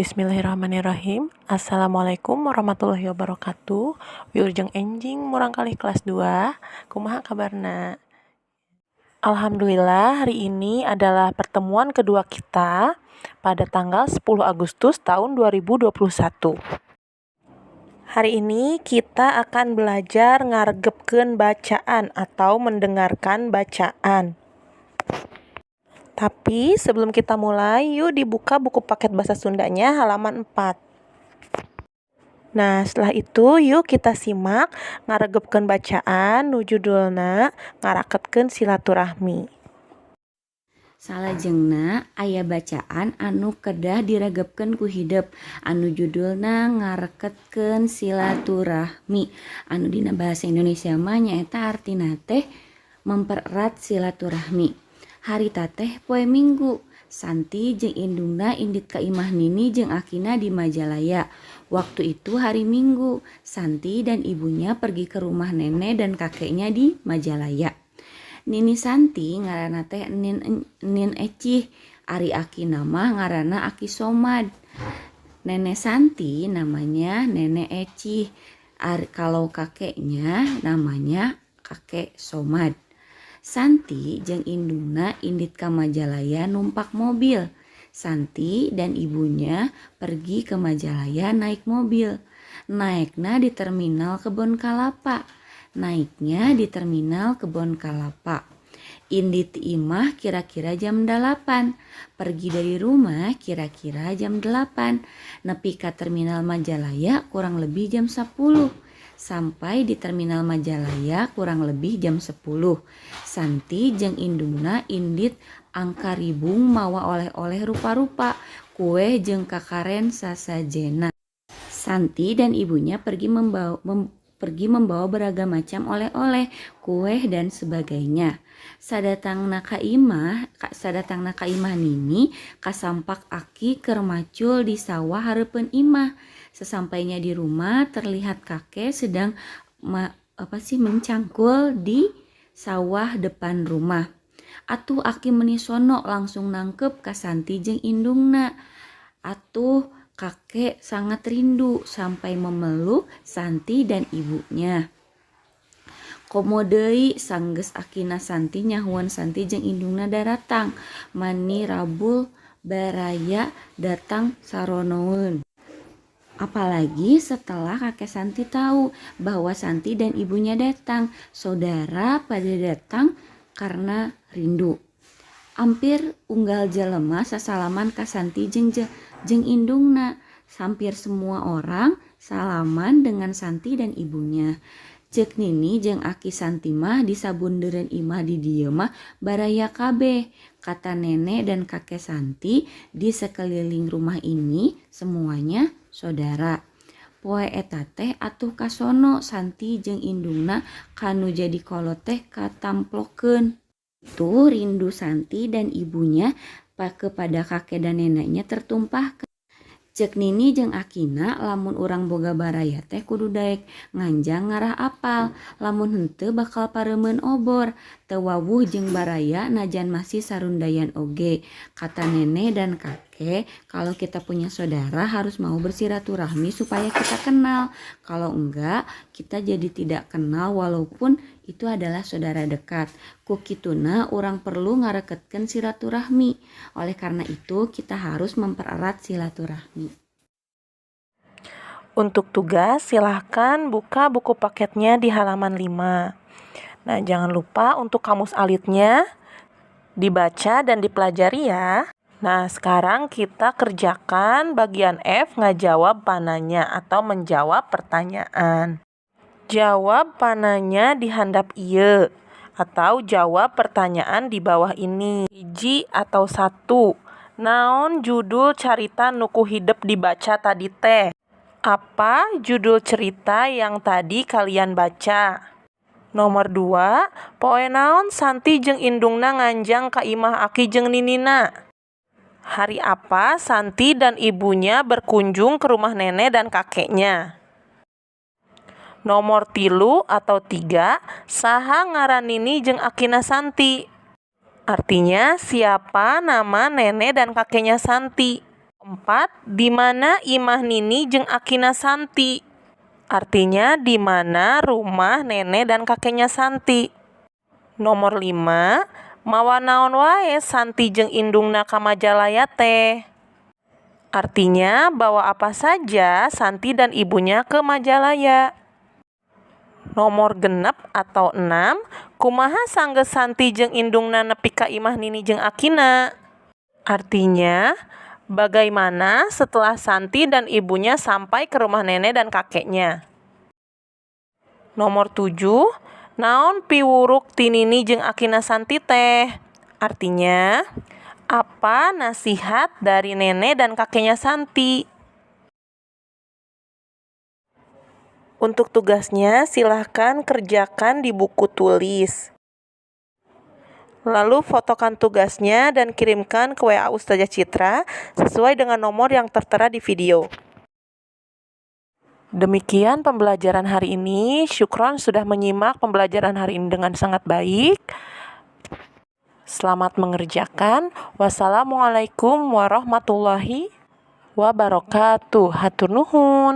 Bismillahirrahmanirrahim. Assalamualaikum warahmatullahi wabarakatuh. Wilujeng enjing murangkalih kelas 2. Kumaha kabarna? Alhamdulillah, hari ini adalah pertemuan kedua kita pada tanggal 10 Agustus tahun 2021. Hari ini kita akan belajar ngaregepkeun bacaan atau mendengarkan bacaan. Tapi sebelum kita mulai, yuk dibuka buku paket bahasa Sundanya halaman 4. Nah, setelah itu yuk kita simak ngaregepkeun bacaan nu judulna Ngaraketkeun Silaturahmi. Salajengna aya bacaan anu kedah diregepkeun ku hidep anu judulna Ngareketkeun Silaturahmi, anu dina bahasa Indonesia mah nyaeta artina teh mempererat silaturahmi. Harita teh poe Minggu. Santi jeung indungna indit ka imah nini jeung akina di Majalaya. Waktu itu hari Minggu. Santi dan ibunya pergi ke rumah nenek dan kakeknya di Majalaya. Nini Santi ngaranna teh Nin Ecih, ari akina mah ngaranna Aki Somad. Nenek Santi namanya Nenek Ecih. Kalau kakeknya namanya Kakek Somad. Santi jeung indungna indit ka Majalaya numpak mobil. Santi dan ibunya pergi ke Majalaya naik mobil. Naekna di terminal Kebon Kalapa. Naiknya di terminal Kebon Kalapa. Indit ti imah kira-kira jam 8. Pergi dari rumah kira-kira jam 8. Nepi ka terminal Majalaya kurang lebih jam 10. Sampai di terminal Majalaya kurang lebih jam 10. Santi jeung indungna indit angkaribung mawa oleh-oleh rupa-rupa, kue jeung kakaren sasajena. Santi dan ibunya pergi membawa beragam macam oleh-oleh, kue dan sebagainya. Sadatangna ka imah nini, kasampak aki keur macul di sawah hareupeun imah. Sesampainya di rumah, terlihat kakek sedang apa sih, mencangkul di sawah depan rumah. Atuh aki meni sono langsung nangkep ka Santi jeung indungna. Atuh kakek sangat rindu sampai memeluk Santi dan ibunya. Komo deui sanggeus akina Santi nyahoan Santi jeung indungna daratang, mani rabul baraya datang saronoeun. Apalagi setelah kakek Santi tahu bahwa Santi dan ibunya datang, saudara pada datang karena rindu. Ampir unggal jelema sasalaman ka Santi jeung indungna. Hampir semua orang salaman dengan Santi dan ibunya. Ceuk nini jeung aki Santi mah di sabundereun imah di dieu mah baraya kabeh. Kata nenek dan kakek Santi, di sekeliling rumah ini semuanya saudara. Poe eta teh atuh kasono Santi jeung indungna kanu jadi kolot teh katamplokeun. Itu rindu Santi dan ibunya kepada kakek dan neneknya tertumpahkan. Ceuk nini jeung akina, lamun urang boga baraya teh kudu daek nganjang ngarah apal, lamun henteu bakal pareumeun obor. Teu wawuh jeung baraya najan masih sarundayan oge. Kata nenek dan kakek, kalau kita punya saudara harus mau bersilaturahmi supaya kita kenal. Kalau enggak, kita jadi tidak kenal walaupun itu adalah saudara dekat. Ku kituna urang perlu ngareketkeun silaturahmi. Oleh karena itu, kita harus mempererat silaturahmi. Untuk tugas, silahkan buka buku paketnya di halaman 5. Nah, jangan lupa untuk kamus alitnya dibaca dan dipelajari ya. Nah, sekarang kita kerjakan bagian F, ngajawab pananya atau menjawab pertanyaan. Jawab pananya di handap ieu atau jawab pertanyaan di bawah ini. Hiji atau satu. Naon judul carita nu ku hidep dibaca tadi teh? Apa judul cerita yang tadi kalian baca? Nomor 2, poe naon Santi jeung indungna nganjang ka imah aki jeung ninina? Hari apa Santi dan ibunya berkunjung ke rumah nenek dan kakeknya? Nomor 3 atau 3, saha ngaran nini jeung akina Santi? Artinya, siapa nama nenek dan kakeknya Santi? 4. Di mana imah Nini jeung Akina Santi? Artinya di mana rumah nenek dan kakeknya Santi. Nomor 5, mawa naon wae Santi jeung indungna ka Majalaya teh? Artinya bawa apa saja Santi dan ibunya ke Majalaya. Nomor 6 atau 6, kumaha sanggeus Santi jeung indungna nepi ka imah Nini jeung Akina? Artinya, bagaimana setelah Santi dan ibunya sampai ke rumah nenek dan kakeknya? Nomor 7, naon piwuruk ti Nini jeung Akina Santi teh? Artinya, apa nasihat dari nenek dan kakeknya Santi? Untuk tugasnya silahkan kerjakan di buku tulis. Lalu fotokan tugasnya dan kirimkan ke WA Ustazah Citra sesuai dengan nomor yang tertera di video. Demikian pembelajaran hari ini. Syukron sudah menyimak pembelajaran hari ini dengan sangat baik. Selamat mengerjakan. Wassalamualaikum warahmatullahi wabarakatuh. Hatur nuhun.